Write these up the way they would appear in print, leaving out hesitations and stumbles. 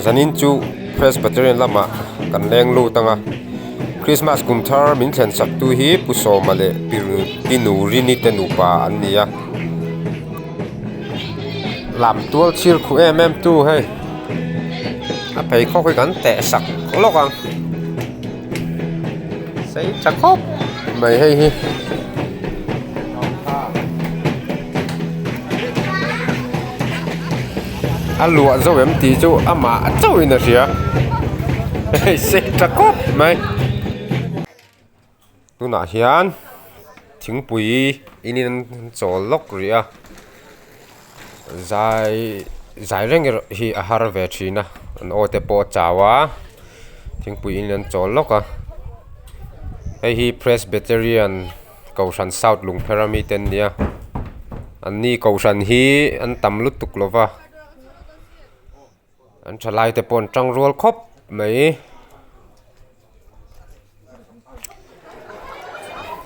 Zanin chu Presbyterian lamah kan leng lut ang a, Christmas kum thar min thlen sak tu hi Pu Sawma leh Pi Nurini te nupa an ni a. Lam tual chhir khuh em em tu hei a pheikhawk hi kan teh sak lawk ang sei tha khawp mai hei hi. A luah zo em tih chu amah chauhin a hria hei sei tha khawp mai tunah hian thingpui in in an chawl lawk rih a zai zai reng erawh hi a har ve thin a an aw te pawh a chau a thingpui in an chawl lawk a hei hi presbyterian Kohhran South Lungpher ami te an nia an ni Kohhran hi an tam lutuk lo va an thalai te pawh an tang rual khawp mai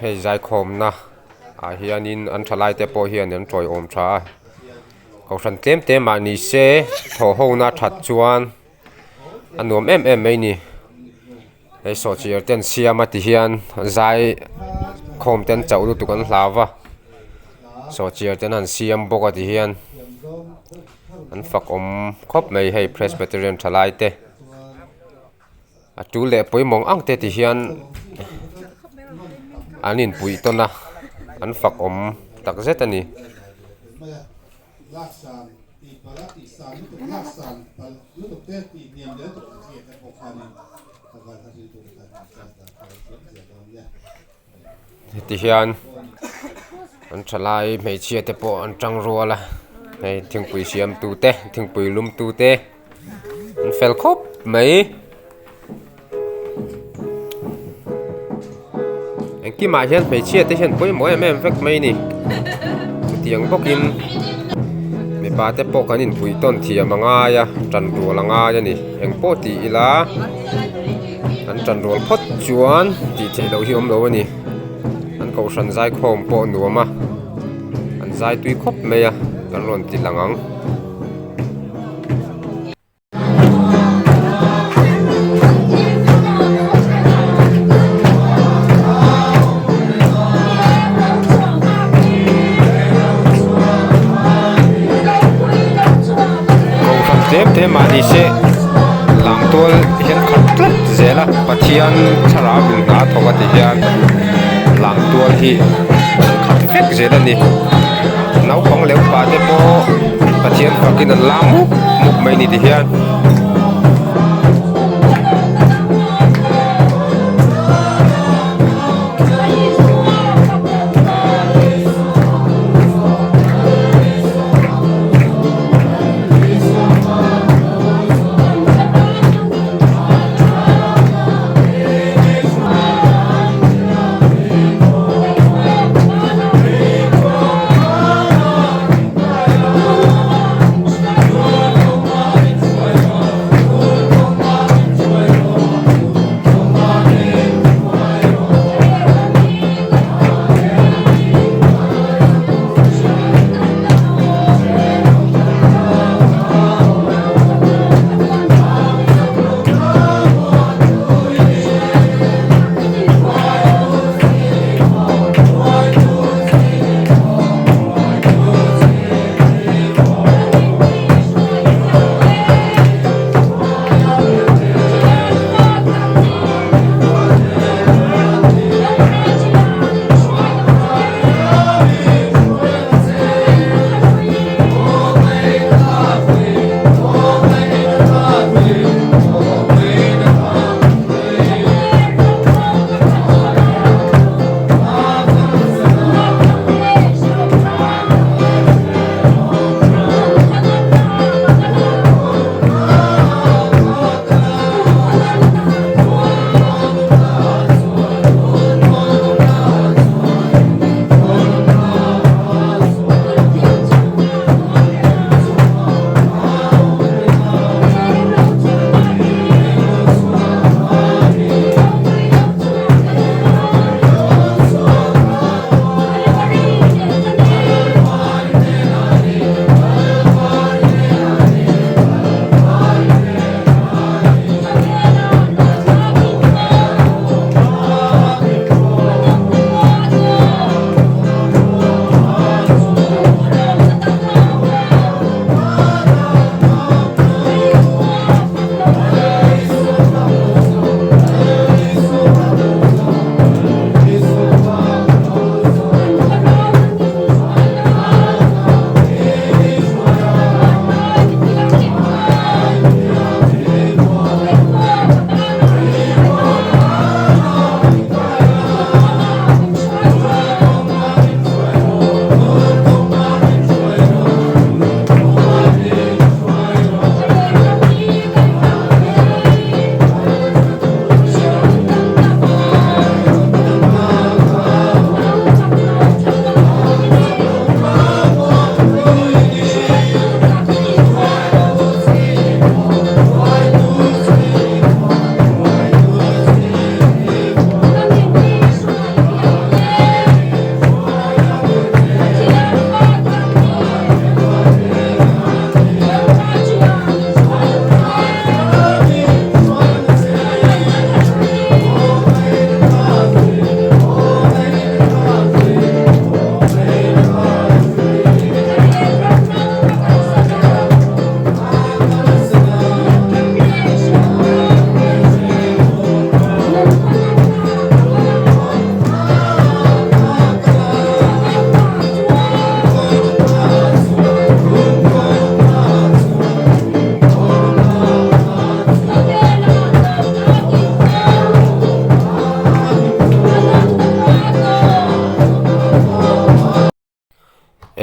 hei zaikhawmna ah hianin an thalai te pawh hian an tawiawm tha a Kohhran tlem te mah ni se thawh ho na that chuan a nuam em em mai a ni. Hei sawhchiar te an siam a ti hian zai khawm te an chauh lutuk an hlau va sawhchiar te an han siam bawk a ti hian an fak awm khawp mai hei presbyterian thalai te a tul leh pawimawh ang te ti hian an inpuih tawn a an fak awm tak zet a ni. Heti hian an thalai hmeichhia te pawh an tang rual a hei thingpui siam tu te thingpui lum tu te an fel khawp mai engkimah hian hmeichhia te hian pawimawh em em vek mai a ni chutiang bawkin mipa te pawh kan inpui tawn thiam a ngai a tan rual a ngai a ni engpawh ti ila an tan rual phawt chuan tih theih loh hi awm lo a ni an kohhran zaikhawm pawh a nuam a an zai tui khawp mai a kan rawn ti lang ang. Kohhran tlem te mah ni se lam tual hian khat tlat zel a Pathian thlarau in hna a thawk a ti hian lam tual hi an khat vek zel a ni naupang leh upa te pawh Pathian fakin an lam mup mup mai ni ti hian.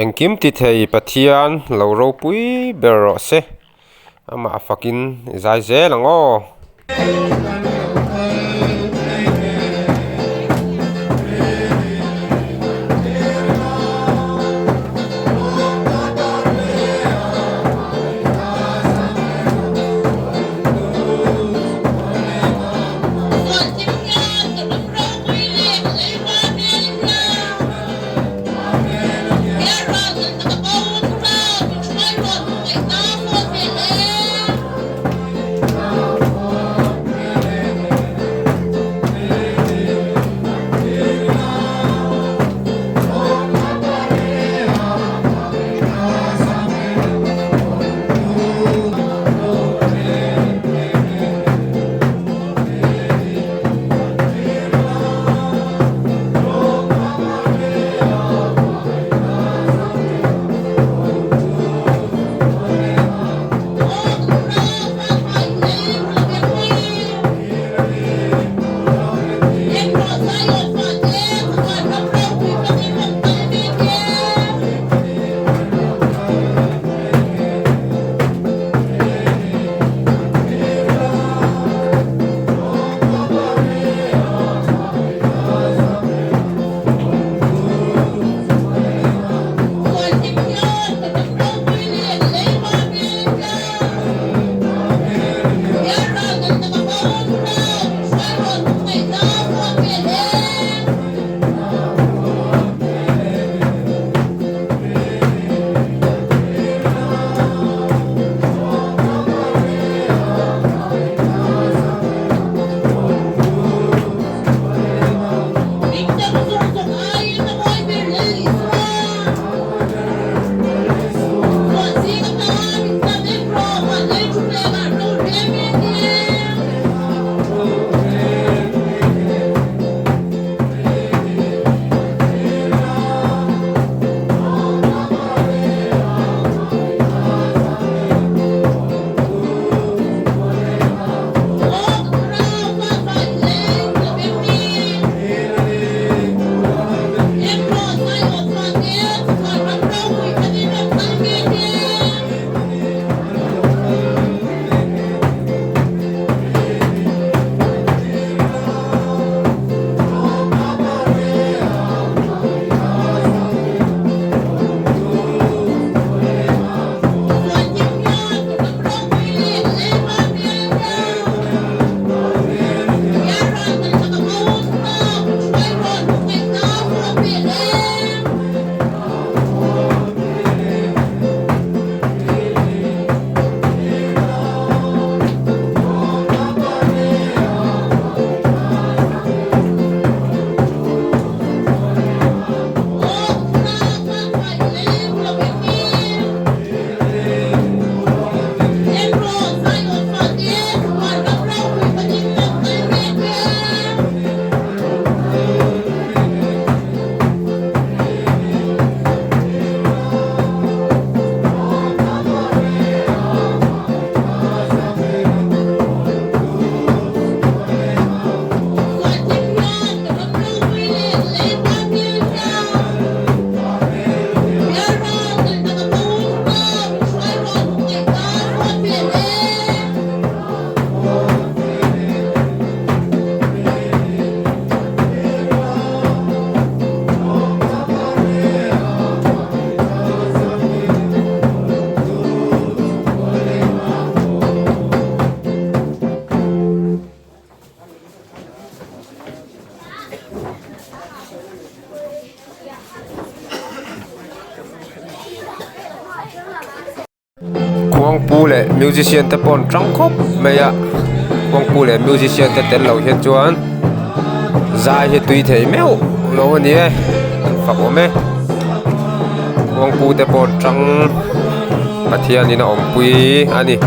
Engkim ti thei Pathian lo ropui ber rawh se. Amah a fakin i zai zel ang aw. Khuangpu leh musician te pawh an tang khawp mai a khuangpu leh musician te tel loh hian chuan zai hi tui thei meuh lo a ni e an fak awm e khuangpu te pawh an tang Pathianin a awmpui a ni.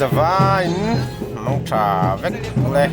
Zavaiin mangtha vek le.